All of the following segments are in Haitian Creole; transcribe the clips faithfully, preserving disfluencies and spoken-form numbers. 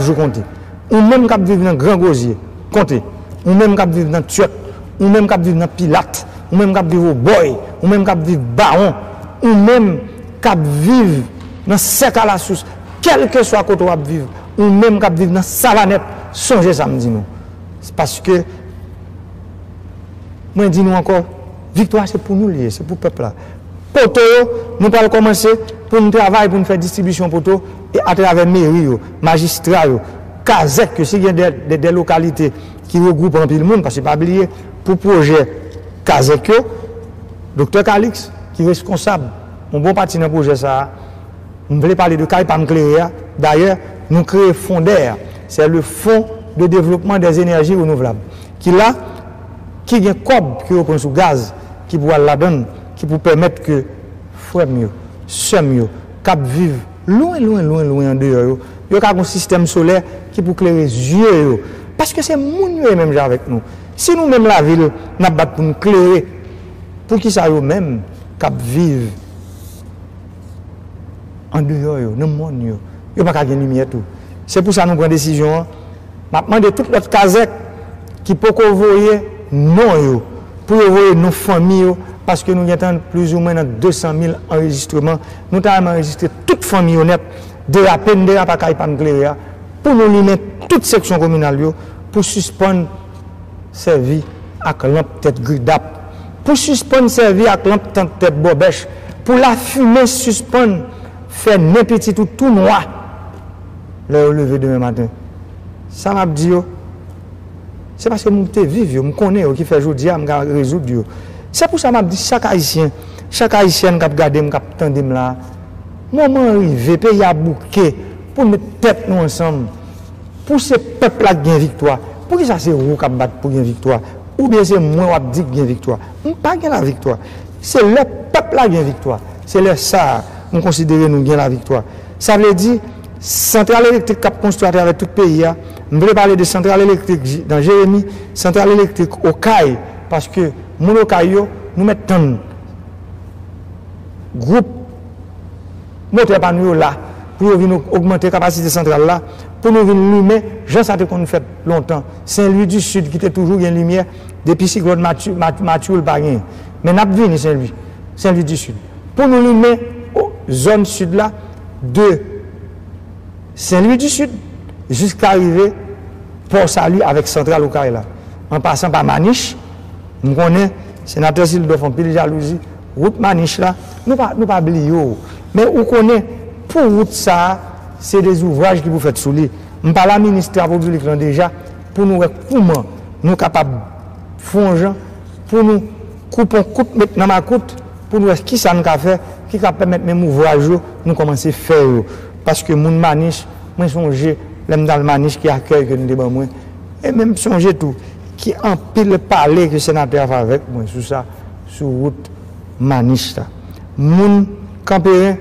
Jou konte. Ou menm k ap viv nan Gran Gozye, konte. Ou menm k ap viv nan Tyòt, ou menm k ap viv nan Pilat, ou menm k ap viv Obòy, ou menm k ap viv Bawon, ou menm k ap viv nan Sèk a Lasous, kèlkeswa kote w ap viv, ou menm k ap viv nan Savanèt, sonje sa m di nou. Se paske Mwen di nou ankò, viktwa se pou nou li ye, se pou pèp la. Poto yo, nou pral kòmanse pou n travay, pou n fè distribisyon poto, e atravè meri yo, majistra yo, kazèk yo, si gen de, de, de lokalite ki regwoupe anpil moun, paske pa bliye, pou pwojè kazèk yo, Doktè Calixte, ki reskonsab yon bon pati nan pwojè sa a, m vle pale de kay pa m klere a. Dayè, nou kreye Fondè, c'est le Fonds de Développement des Énergies Renouvelables, ki la, ki gen kòb ke yo pran sou gaz, ki pou al ladan l, ki pou pèmèt ke frè m yo, sè m yo, k ap viv lwen, lwen, lwen, lwen andeyò yo, yo ka gen yon sistèm solè ki pou klere zye yo. Paske se moun yo ye menm jan avèk nou. Si nou menm lavil, n ap bat pou n klere, poukisa yo menm k ap viv andeyò yo, nan mòn yo, yo pa ka gen limyè tou? Se pou sa nou pran desizyon an. M ap mande tout lòt kazèk ki poko voye non yo, pou yo voye non fanmi yo, paske nou gentan plizoumwen nan de san mil anrejistreman. Nou ta renmen anrejistre tout fanmi yo nèt, derape n derape ak kay pa n klere a, pou nou limen tout seksyon kominal yo, pou sispann sèvi ak lanp tèt gridap, pou sispann sèvi ak lanp tèt bòbèch, pou lafimen sispann fè nen pitit ou tou nwa lè yo leve demen maten. Sa m ap di yo, se paske m te viv yo, m konnen yo, ki fè jodi a m ka rezoud yo. Se pou sa m ap di chak Ayisyen, chak Ayisyèn k ap gade m, k ap tande m la, moman an rive, peyi a bouke, pou n met tèt nou ansanm, pou se pèp la k gen viktwa. Poukisa se ou k ap bat pou gen viktwa? Oubyen se mwen w ap di k gen viktwa? M pa gen laviktwa. Se lè pèp la gen viktwa, se lè sa a m konsidere nou gen laviktwa. Sa vle di, santral elektrik k ap konstwi atravè tout peyi a, m vle pale de santral elektrik J- nan Jeremi, santral elektrik Okay, paske moun Okay yo, nou mèt tann gwoup motè pa nou yo la, pou yo vin og- ogmante kapasite santral la, pou nou vin limen, jan sa te konn fèt lontan. Sen Lwi di Sid ki te toujou gen limyè, depi siklòn Mati- Mat- Matye l pa genyen. Men n ap vini Sen Lwi, Sen Lwi di Sid. Pou nou limen o- zòn sid la, de Sen Lwi di Sid, jiska rive Pò Sali avèk santral Okay la. An pasan pa Manich, m konnen senatè Sildòf anpil jalouzi, wout Manich la, nou pa, nou pa bliye w. Men ou konnen, pou wout sa a, se de zouvraj ki pou fèt sou li. M pale a minis travo piblik lan deja, pou nou wè kouman nou kapab fè yon jan, pou nou koupe yon kout, met nan makout, pou nou wè kisa n ka fè, ki ka pèmèt menm ouvraj yo, nou kòmanse fè yo. Paske moun Manich, mwen sonje, lè m t al Manich, ki akèy ke nou te ban mwen. E menm sonje tou, ki anpil pale ke senatè a fè avèk mwen sou sa, sou wout Manich la. Moun Kanperen,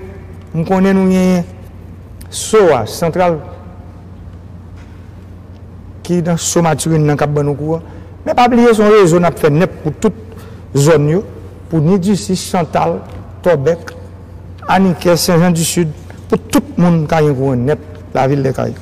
m konnen nou genyen So a, santral ki nan So Matirin nan k ap ban nou kouran. Men pa bliye, se yon rezo n ap fè nèt pou tout zòn yo, pou Nidisi, Chantal, Tòbèk, Anikè, Sen Jan di Sid, pou tout moun ka gen kouran nèt, lavil Dèkay.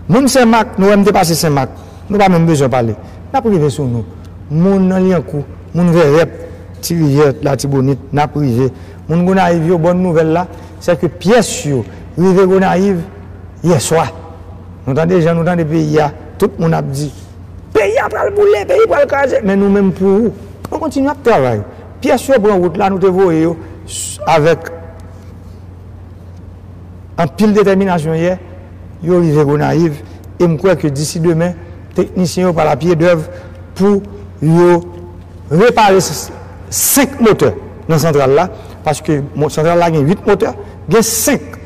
Moun Senmak, nou wè m te pase Senmak, nou pa menm bezwen pale. N ap rive sou nou. Moun nan Lyankou, moun Vèrèp, Ti Rivyè, Latibonit, n ap rive. Moun Gonayiv yo, bòn nouvèl la, se ke pyès yo rive Gonayiv yèswa. Nou tande jan nou tande peyi a, tout moun ap di, peyi a pral boule, peyi pral kraze, men nou menm pou ou, nou kontinye ap travay. Pyès yo pran wout la, nou te voye yo s- avèk anpil detèminasyon yè, yo rive Gonayiv, e m kwè ke disi demen, teknisyen yo pral a pye dèv pou yo repare s- senk motè nan santral la, paske mo- santral la gen uit motè, gen senk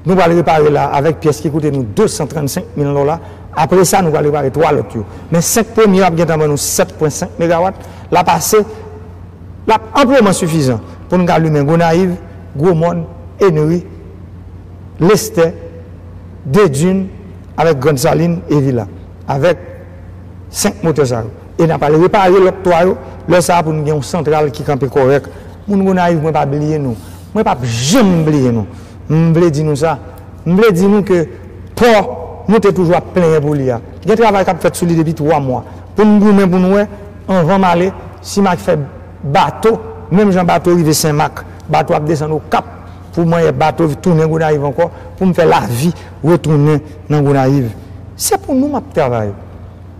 nou pral repare la avèk pyès ki koute nou de san trannsenk mil dola. Apre sa, nou pral repare twa lòt yo. Men senk premye yo ap gentan ban nou sèt pwen senk megawat. L ap ase, l ap anpleman sifizan pou n ka limen Gonayiv, Gwomòn, Enri, Lestè, Dedin, avèk Grann Salin e Vila, avèk senk motè sa yo. E n ap al repare lòt twa yo, lè sa a pou n gen yon santral ki kanpe kòrèk. Moun Gonayiv, mwen pa bliye nou. Mwen p ap janm bliye nou. M vle di nou sa. M vle di nou ke pò nou te toujou ap plenyen pou li a. Gen travay k ap fèt sou li depi twa mwa. Pou n goumen pou n wè, anvan m ale, si m a fè bato, menm jan bato rive Senmak, bato ap desann Okap, pou mwen bato tounen Gonayiv ankò, pou m fè lavi retounen nan Gonayiv. Se pou nou m ap travay.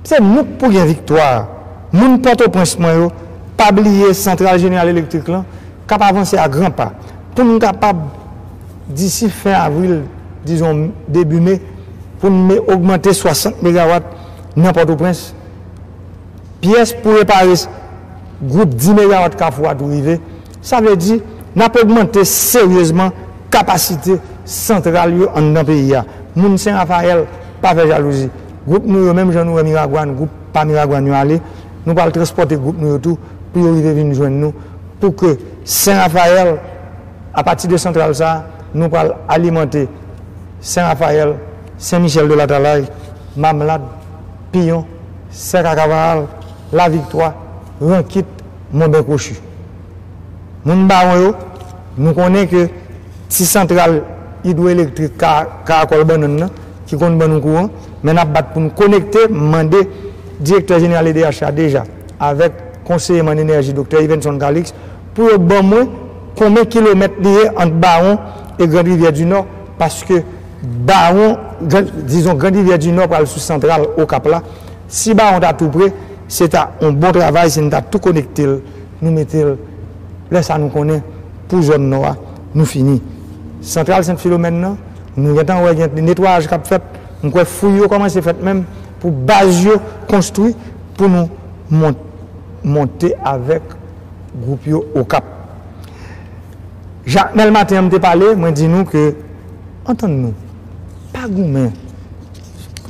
Se nou k pou gen viktwa a. Moun Pòtoprens mwen yo, pa bliye santral Jeneral Elektrik lan k ap avanse a gran pa. Pou n kapab, disi fen avril, dizon debi me, pou n me- ogmante swasant megawat nan Pòtoprens, pyès pou repare gwoup dis megawat Kafou a tou rive. Sa vle di, n ap ogmante seryezman kapasite santral yo anndan peyi a. Moun Sen Rafayèl, pa fè jalouzi. Gwoup nou yo, menm jan nou wè Miragwàn, gwoup pa Miragwàn yo ale, nou pral transpòte gwoup nou yo tou pou yo rive vin jwenn nou, pou ke Sen Rafayèl, apati de santral sa a, nou pral alimante Sen Rafayèl, Sen Michèl de Latalay, Mamlad, Piyon, Sèk a Kavaral, Laviktwa, Rankit, Monben Kwochi. Moun Bawon yo, nou konnen ke ti santral idwoelektrik Ka- Karakòl Bannann nan, ki konn ban nou kouran, men n ap bat pou n konekte, m mande direktè jeneral E D H la deja, avèk konseye m an enèji, doktè Yvenson Calixte, pou yo ban mwen konbyen kilomèt li ye ant Bawon e Grand Rivière du Nord, paske Bawon, Gran- dizon, Grand Rivière du Nord pral sou santral Okap la. Si Bawon ta tou pre, se ta yon bon travay si n ta tou konekte l, nou mete l. Lè sa nou konnen, pou zòn nò a, nou fini. Santral Sent Filomèn nan, nou gentan wè gen netwayaj k ap fèt. M kwè fouy yo kòmanse fèt menm pou baz yo konstwi pou nou mont- monte avèk gwoup yo Okap. Jakmèl maten an, m te pale, mwen di nou ke antann nou, pa goumen.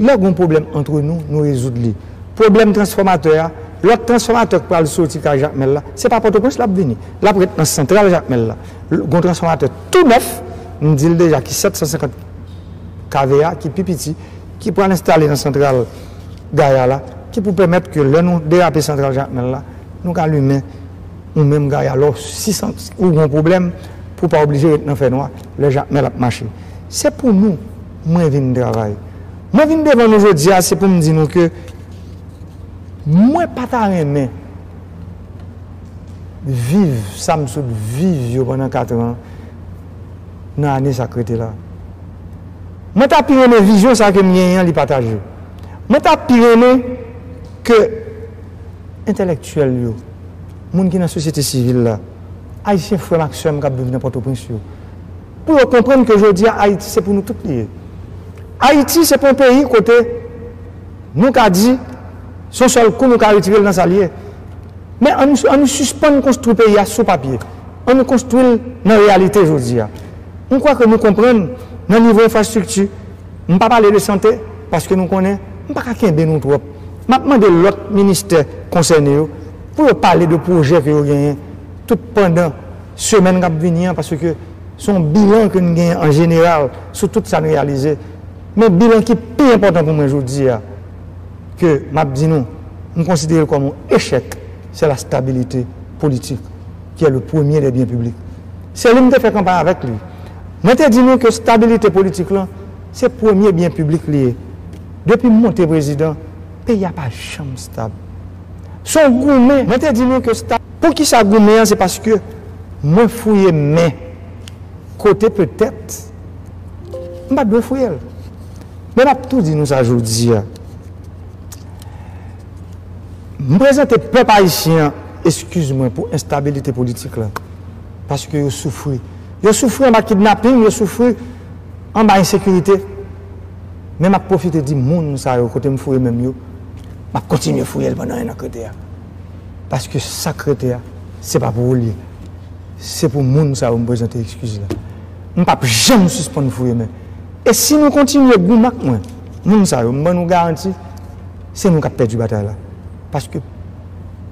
Lè gon pwoblèm ant nou, nou rezoud li. Pwoblèm transfòmatè a, lòt transfòmatè k pral soti kay Jakmèl la, se pa Pòtoprens l ap vini. L ap ret nan santral Jakmèl la. L- Gon transfòmatè tou nèf, m di l deja, ki sèt san senkant K V A, ki pi piti, ki pral enstale nan santral Gaya la, ki pou pèmèt ke lè nou derape santral Jakmèl la, nou ka limen ou menm Gaya lè w si san- ou gon pwoblèm, pou w pa oblije ret nan fènwa lè Jakmèl ap mache. Se pou nou mwen vin travay. Mwen vin devan nou jodi a, se pou m di nou ke mwen pa ta renmen viv sa m sot viv yo pandan kat an nan ane sa k rete la. Mwen ta pi renmen vizyon sa ke m genyen an li pataje. Mwen ta pi renmen ke entèlektyèl yo, moun ki nan sosyete sivil la, Ayisyen frè m ak sè m k ap viv nan Pòtoprens yo, pou yo konprann ke jodi a Ayiti se pou nou tout li ye. Ayiti se pa yon peyi kote nou ka di se yon sèl kou nou ka retire l nan sa l ye. Men ann, ann sispann konstwi peyi a sou papye. Ann konstwi l nan reyalite jodi a. M kwè ke nou konprann nan nivo enfrastrikti, m pa pale de sante, paske nou konnen, m pa ka kenbe nou twòp. M ap mande lòt ministè konsène yo pou yo pale de pwojè ke yo genyen tout pandan semèn k ap vini an, paske se yon bilan ke n genyen an jeneral sou tout sa n reyalize. Men bilan ki pi enpòtan pou mwen jodi a, ke m ap di nou, m konsidere l kòm yon echèk, se la stabilite politik, ki est le premier des biens publics. Se li m te fè kanpay avèk li. Mwen te di nou ke stabilite politik lan, se premye byen piblik li ye. Depi m monte prezidan, peyi a pa janm stab. Se yon goumen. Mwen te di nou ke stab. Poukisa goumen an? Se paske mwen fouye men kote petèt m pa t dwe fouye l. Men m ap tou di nou sa jodi a. M prezante pèp ayisyen an eskiz mwen pou enstabilite politik la. Paske yo soufri. Yo soufri anba kidnaping, yo soufri anba ensekirite. Men m ap pwofite di moun sa yo kote m fouye men m yo, m ap kontinye fouye l pandan en an k rete a. Paske sa k rete a, se pa pou ou l ye. Se pou moun sa yo m prezante eskiz la. M p ap janm sispann fouye men. E si nou kontinye goumen ak mwen, moun sa yo, m ban nou garanti, se nou k ap pèdi batay la. Paske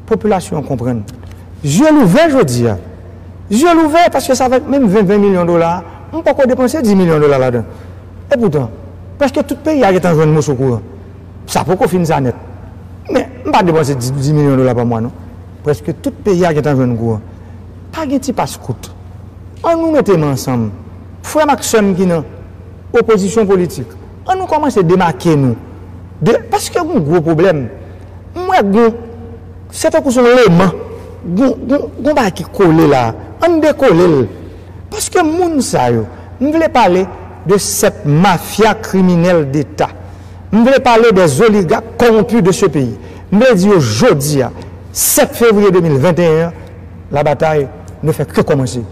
popilasyon an konprann. Zye louvè jodi a. Zye louvè, paske sa fè menm ven, ven milyon dola a, m poko depanse dis milyon dola ladan. Epoutan, prèske tout peyi a gentan jwenn moso kouran. Sa poko fin sa nèt. Men, m pa depanse dis, dis milyon dola pa mwa, non. Prèske tout peyi a gentan jwenn kouran. Pa gen ti pas kout. Ann nou mete men ansanm. Frè m ak sè m ki nan opozisyon politik, Ann nou kòmanse demake nou. De, paske gon gwo pwoblèm. M wè gon, se tankou se yon leman. Gon, gon, gon bagay ki kole la. Ann dekole l. Paske moun sa yo, m vle pale de cette mafia criminelle d'État. M vle pale des oligarques corrompus de ce pays. M vle di yo jodi a, sept février deux mille vingt et un an, la bataille ne fait que commencer.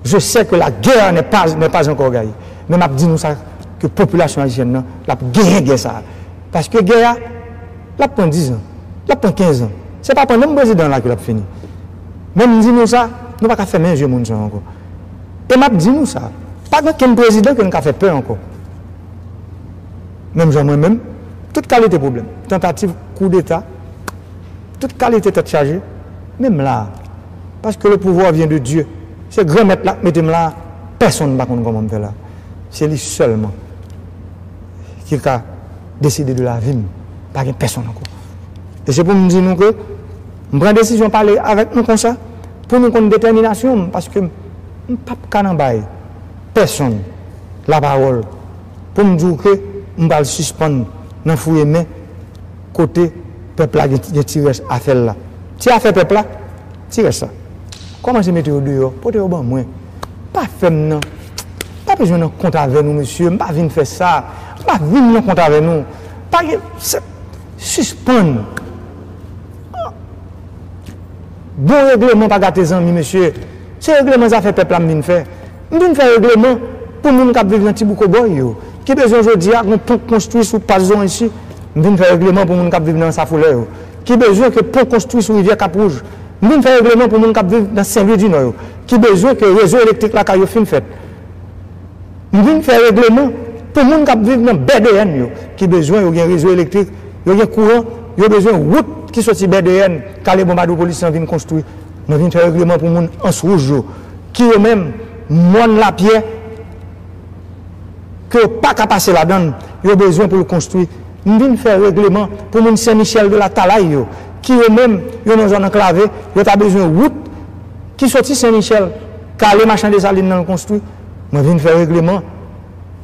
Je sais que la guerre n'est pas, n'est pas encore gagnée. Men m ap di nou sa, ke popilasyon ayisyèn nan, l ap genyen gè sa a. Paske gè a, l ap pran diz an, l ap pran kenz an. Se pa pandan m prezidan la ke l ap fini. Men m di nou sa, nou pa ka fèmen je moun sa ankò. E m ap di nou sa, pa gen kenn prezidan ke n ka fè pè ankò. Menm jan mwen menm, tout kalite pwoblèm, tantativ koudeta, tout kalite tèt chaje, menm la a. Paske le pouvoir vient de Dieu. Se Granmèt la k mete m la a, pèsonn pa konn kòman m fè la. Se li sèlman ki ka deside de lavi m. Pa gen pèsonn ankò. E se pou m di nou ke m pran desizyon pale avèk nou konsa, pou nou konn detèminasyon m, paske m, m p ap ka nan bay pèsonn lapawòl pou m di w ke m pral sispann nan fouye men kote pèp la gen, gen ti rès afè l la. Ti afè pèp la, ti rès sa. Kòmanse mete yo deyò, pote yo ban mwen. Pa fè m nan, pa bezwen nan kont avè nou, mesye. M pa vin fè sa. M pa vin nan kont avè nou. Pa gen, se, sispann. Bon regleman pa gate zanmi, mesye. Se regleman zafè pèp la m vin fè. M vin fè regleman pou moun k ap viv nan Ti Bouko Bòy yo, ki bezwen jodi a gon pon konstwi sou Pas Zoranjsi. M vin fè regleman pou moun k ap viv nan Ansafoulè yo, ki bezwen ke pon konstwi sou Rivyè Kap Wouj. M vin fè regleman pou moun k ap viv nan Sen Lwi di Nò yo, ki bezwen ke rezo elektrik lakay yo fin fèt. M vin fè regleman pou moun k ap viv nan B D N yo, ki bezwen yo gen rezo elektrik, yo gen kouran, yo bezwen wout ki soti B D N, Kale Bonbadoupolis lan vin konstwi. Mwen vin fè regleman pou moun Ans Wouj yo, ki yo menm, mòn Lapyè, ke yo pa ka pase ladan l, yo bezwen pou l konstwi. M vin fè regleman pou moun Sen Michèl de Latalay yo, ki yo menm, yo nan zòn anklave, yo ta bezwen wout ki soti Sen Michèl, k ale Machan Desalin nan l konstwi. Mwen vin fè regleman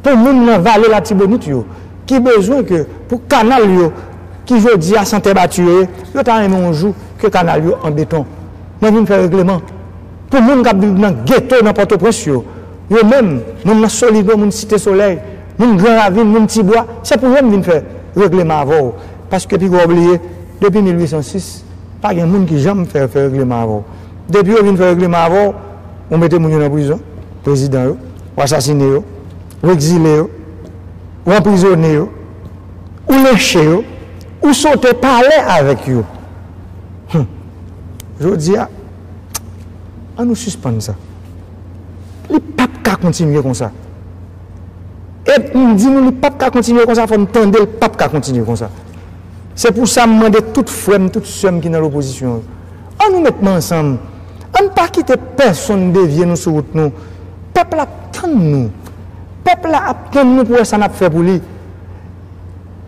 pou moun nan Vale Latibonit yo, ki bezwen ke pou kanal yo, ki jodi a san tè bati yo ye, yo ta renmen yon jou ke kanal yo an beton. Mwen vin fè regleman pou moun k ap viv nan geto nan Pòtoprens yo, yo menm, moun nan Solino, moun Site Solèy, moun Gran Ravin, moun Tibwa, se pou yo m vin fè regleman avè w. Paske piga w bliye, depi mil ui san sis, pa gen moun ki janm fè, fè regleman avè w. Depi yo vin fè regleman avè w, ou mete moun yo nan prizon, prezidan yo, ou asasine yo, ou egzile yo, ou anprizone yo, ou lenche yo, ou sote pale avèk yo. Hum. Jodi a, ann nou sispann sa. Li p ap ka kontinye konsa. E m di nou, li p ap ka kontinye konsa, fò n tande, li p ap ka kontinye konsa. Se pou sa m mande tout frè m, tout sè m ki nan lopozisyon yo, ann nou met men ansanm. Ann pa kite pèsonn devye nou sou wout nou. Pèp la ap tann nou. Pèp la ap tann nou pou wè sa n ap fè pou li.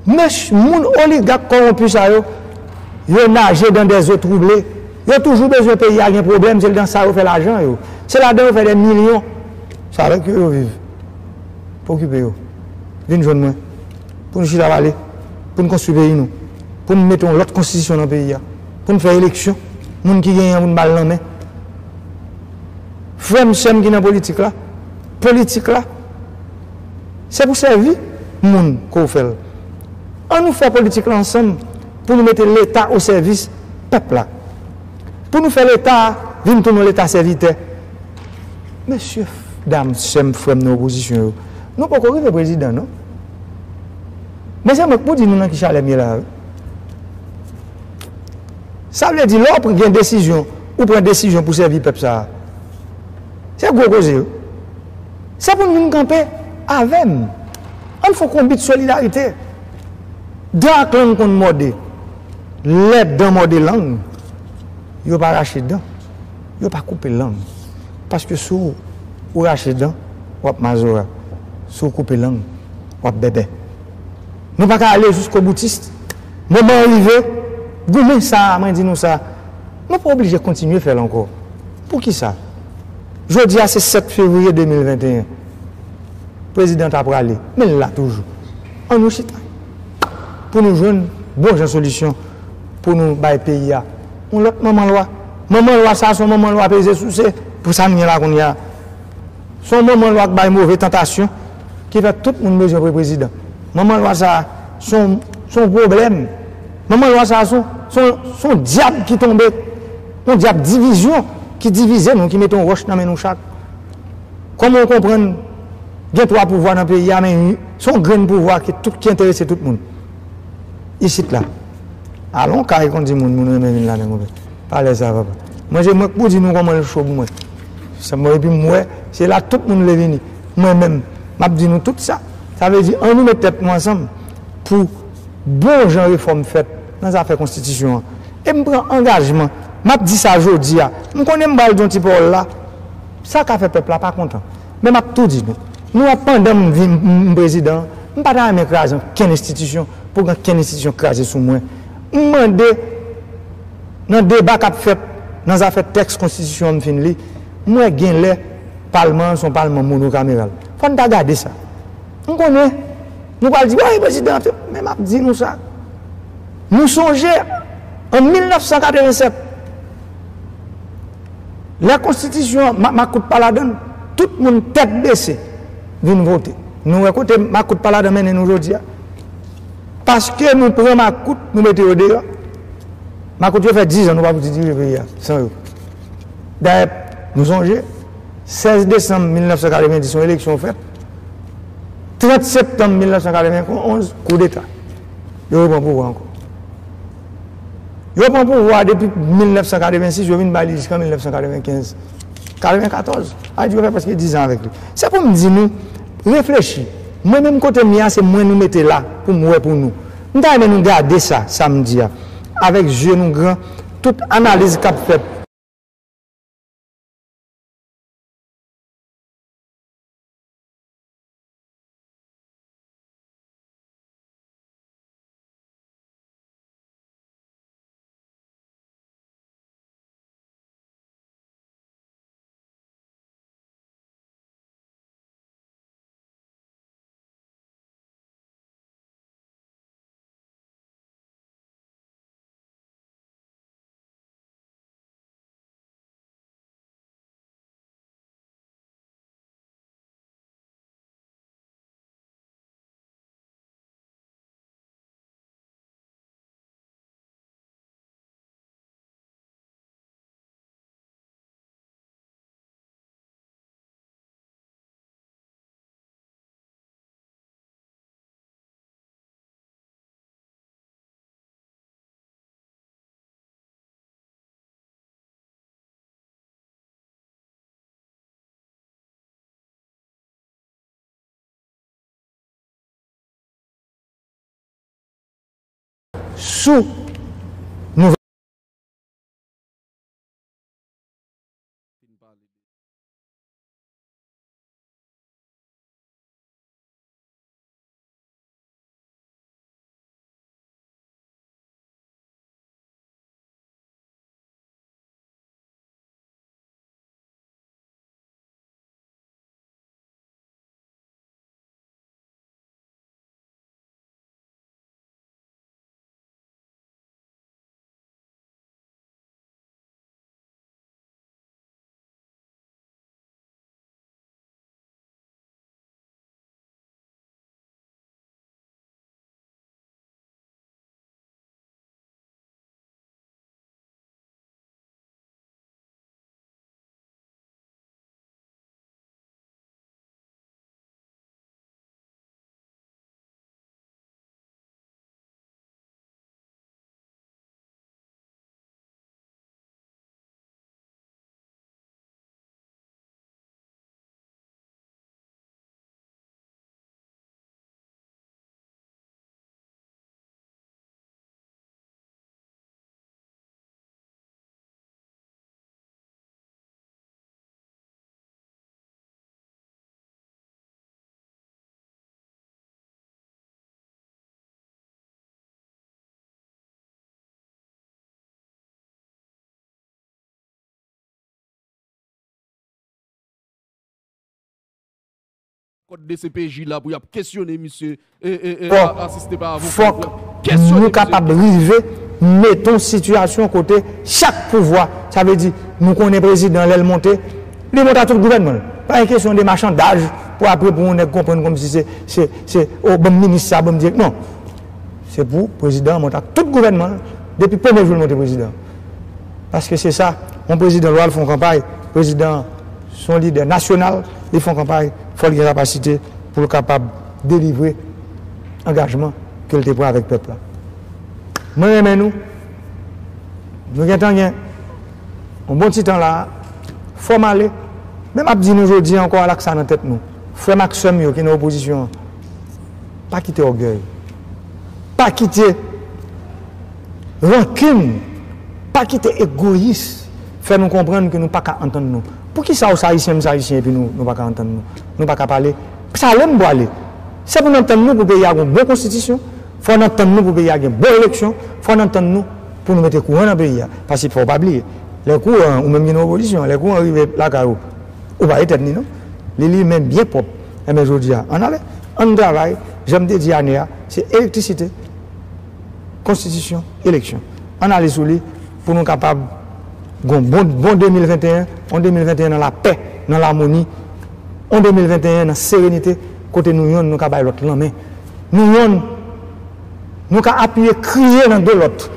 Men moun oligak kòwonpi sa yo, yo naje dans des eaux troublées. Yo toujou bezwen peyi a gen pwoblèm, se dan sa yo fè lajan yo. Se ladan yo fè dè milyon. Se avèk yo yo viv. Pa okipe yo. Vin jwenn mwen. Pou nou chita pale. Pou nou konstwi peyi nou. Pou nou mete yon lòt konstitisyon nan peyi a. Pou nou fè eleksyon. Moun ki genyen an, pou nou ba l nan men. Frè m, sè m ki nan politik la, politik la, se pou sèvi moun ke w fè l. Ann nou fè politik la ansanm pou nou mete Leta o sèvis pèp la. Pou nou fè Leta a vin tounen yon Leta sèvitè. Mesye, dam, sè m, frè m nan opozisyon yo, nou poko rive prezidan, non. Men se mwen k pou di nou nan ki chalè m ye la a, wi. Sa vle di, lè w pran, gen desizyon, ou pran desizyon pou sèvi pèp sa a. Se gwo koze, wi. Se pou n vin kanpe avè m. Ann fè yon konbit solidarite. Dan ak lang konn mòde. Lè dan mòde lang, yo pa rache dan, yo pa koupe lang. Paske si w rache dan, w ap mazora. Si w koupe lang, w ap bèbè. Nou pa ka ale jiskoboutis. Moman an rive, goumen sa a, mwen di nou sa, nou pa oblije kontinye fè l ankò. Poukisa? Jodi a se sèt fevriye de mil venteyen. Prezidan ta prale, men l la toujou. Ann nou chita pou nou jwenn bon jan solisyon pou nou bay peyi a yon lòt manman lwa. Manman lwa sa a se yon manman lwa peze souse pou sa n gen la kounye a. Se yon manman lwa k bay move tantasyon ki fè tout moun bezwen pre prezidan. Manman lwa sa a se yon, se yon pwoblèm. Manman lwa sa a se yon, se yon, se yon dyab ki tonbe, yon dyab divizyon ki divize nou, ki mete yon wòch nan men nou chak. Kòman w konprann gen twa pouvwa nan peyi a, men se yon grenn pouvwa ki tout, ki enterese tout moun isit la. Alon kay konn di moun, moun renmen vin ladan konpè. Palè sa papa. Mwen se mwen k pou di nou kòman l cho pou mwen. Sa mwen epi m wè, se la tout moun vle vini. Mwen menm, m ap di nou tout sa. Sa vle di, ann nou met tèt nou ansanm pou bon jan refòm fèt nan zafè konstitisyon an. E m pran angajman, m ap di sa jodi a. M konnen m pral di yon ti pawòl la, sa ka fè pèp la pa kontan. Men m ap tou di nou. Nou wè pandan m vin m prezidan, m pa ta renmen kraze ankenn enstitisyon pou gen ankenn enstitisyon kraze sou mwen. M mande nan deba k ap fèt nan zafè tèks konstitisyon an m fin li, m wè gen lè palman an se yon palman monokameral. Fò n ta gade sa. M konnen nou pral di, wi, prezidan, men m ap di nou sa. Nou sonje, an mil nèf san katreven sèt, lè konstitisyon an, ma- makout pa ladan l, tout moun tèt bese vin vote. Nou wè kote makout pa ladan mennen nou jodi a. Paske nou pran makout, nou mete yo deyò. Makout yo fè diz an, nou pa fouti dirije peyi a san yo. Dayè, nou sonje, sèz desanm mil nèf san katreven dis, yon eleksyon fèt. Trant septanm mil nèf san katreven onz, koudeta. Yo repran pouvwa ankò. Yo pran pouvwa depi mil nèf san katreven sis, yo vin bay li jiska mil nèf san katreven kenz, katreven katòz. Sa vle di yo fè prèske diz an avèk li. Se pou m di nou, reflechi. Mwen menm kote m ye a, se mwen nou mete la pou m wè pou nou. M ta renmen nou gade sa, sa m di a. Avèk zye nou gran, tout analiz k ap fèt. Sou nouvèl Kòd D C P J la pou y ap kesyone misye, e, e, e, fòk, a- asiste pa avoka, fòk pou y ap kesyone nou misye. Kapab rive mete yon sitiyasyon kote chak pouvwa, sa vle di, nou konnen prezidan, lè l monte, li monte a tout gouvènman l. Pa gen kesyon de machandaj pou apre pou yon nèg konprann kòmsi se, se, se, o, ban m minis sa, ban m dirèk. Non. Se pou prezidan an monte ak tout gouvènman l, depi premye jou l monte prezidan. Paske se sa, yon prezidan lwa l fè yon kanpay, prezidan se yon lidè nasyonal, li fè yon kanpay, fò l gen kapasite pou l kapab delivre angajman ke l te pran avèk pèp la. Mwen renmen nou. Nou gentan gen yon bon ti tan la, fò m ale. Men m ap di nou jodi a ankò, al ak sa nan tèt nou. Frè m ak sè m yo ki nan opozisyon an, pa kite ògèy, pa kite rankin, pa kite egoyis fè nou konprann ke nou pa ka antann nou. Poukisa ou se Ayisyen, m se Ayisyen, epi nou, nou pa ka antann nou? Nou pa ka pale? Sa ale m pwale. Se pou n antann nou pou peyi a gen yon bon konstitisyon. Fò n antann nou pou peyi a gen bon eleksyon. Fò n antann nou pou nou mete kouran nan peyi a. Paske fò w pa bliye, lè kouran, ou menm ki nan opozisyon, lè kouran rive lakay ou, ou pa etèn li non. Li limen byen pwòp. Enben jodi a, ann ale, ann travay, jan m te di ane a, se elektrisite, konstitisyon, eleksyon. Ann ale sou li pou nou kapab gen yon bon, bon de mil venteyen, yon de mil venteyen nan lapè, nan lamoni, yon de mil venteyen nan serenite, kote nou yonn, nou ka bay lòt lanmen. Nou yonn, nou ka apiye, kriye nan do lòt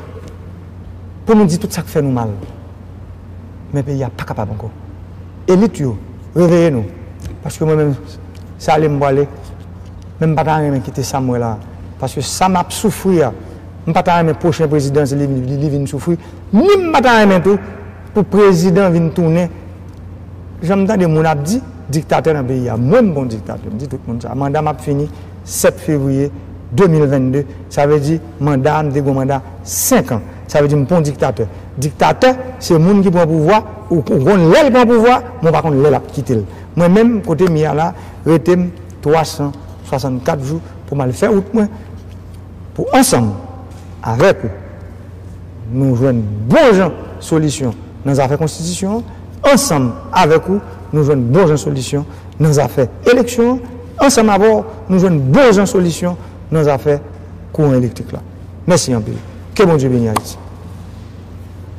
pou nou di tout sa k fè nou mal. Men peyi a pa kapab ankò. Elit yo, reveye nou. Paske mwen menm, se ale m pwale. Men m pa ta renmen kite sa m wè la. Paske sa m ap soufri a, m pa ta renmen pwochen prezidan se li, li, li vin soufri. Ni m pa ta renmen tou pou prezidan vin tounen, jan m tande moun ap di, diktatè nan peyi a. Mwen m pa yon diktatè, m di tout moun sa. Manda m ap fini sèt fevriye de mil vennde. Sa vle di manda a, m te gen yon manda senk an. Sa vle di m pa yon diktatè. Diktatè, se moun ki pran pouvwa, ou, ou konn lè l pran pouvwa, men ou pa konn lè l ap kite l. Mwen menm, kote m ye a la, rete m twa san swasannkat jou pou m al fè wout mwen, pou ansanm avèk ou, nou jwenn bon jan solisyon nan zafè konstitisyon an. Ansanm avèk ou, nou jwenn bon jan solisyon nan zafè eleksyon an. Ansanm avè w, nou jwenn bon jan solisyon nan zafè kouran elektrik la. Mèsi anpil. Ke Bondye beni Ayiti.